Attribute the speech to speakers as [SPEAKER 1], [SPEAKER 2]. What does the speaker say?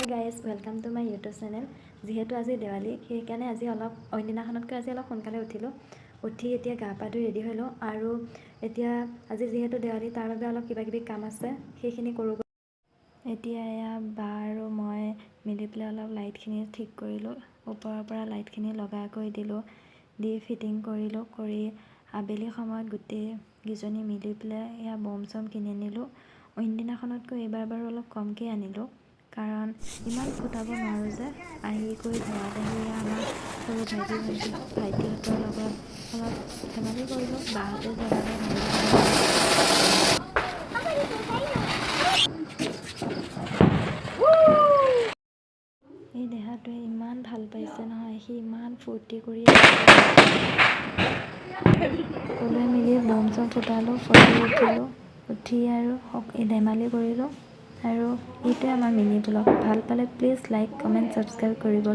[SPEAKER 1] Guys, welcome to my YouTube channel. যিহেতু আজি দেৱালী, সেইকাৰণে আজি অলপ অইনদিনাখনতকৈ আজি অলপ সোনকালে উঠিলোঁ। উঠি এতিয়া গা পা ধুই ৰেডি হৈ লওঁ আৰু এতিয়া আজি যিহেতু দেৱালী, তাৰ বাবে অলপ কিবা কিবি কাম আছে, সেইখিনি কৰোঁ। এতিয়া এয়া বা আৰু মই মিলি পেলাই অলপ লাইটখিনি ঠিক কৰিলোঁ। ওপৰৰ পৰা লাইটখিনি লগাই কৰি দিলোঁ, দি ফিটিং কৰিলোঁ। কৰি আবেলি সময়ত গোটেইকেইজনী মিলি পেলাই এয়া বম চম কিনি আনিলোঁ। অইনদিনাখনতকৈ এইবাৰ বাৰু অলপ কমকৈ আনিলোঁ, কাৰণ ইমান ফুটাব নোৱাৰোঁ যে। আহি কৰি ঘৰত আহি আমাৰ সৰু ভাইটি ভণ্টি ভাইটিহঁতৰ লগত অলপ ধেমালি কৰিলোঁ। বাহঁতে জ্বলালে, ময়ো জ্বলালোঁ। এই দেহাটোৱে ইমান ভাল পাইছে নহয়, সি ইমান ফূৰ্তি কৰি। সকলোৱে মিলি বম চম ফুটালোঁ, ফটো উঠিলোঁ, উঠি আৰু ধেমালি কৰিলোঁ। আৰু এইটোৱে আমাৰ মিনি ব্লগ। ভাল পালে প্লিজ লাইক, কমেণ্ট, ছাবস্ক্ৰাইব কৰিব।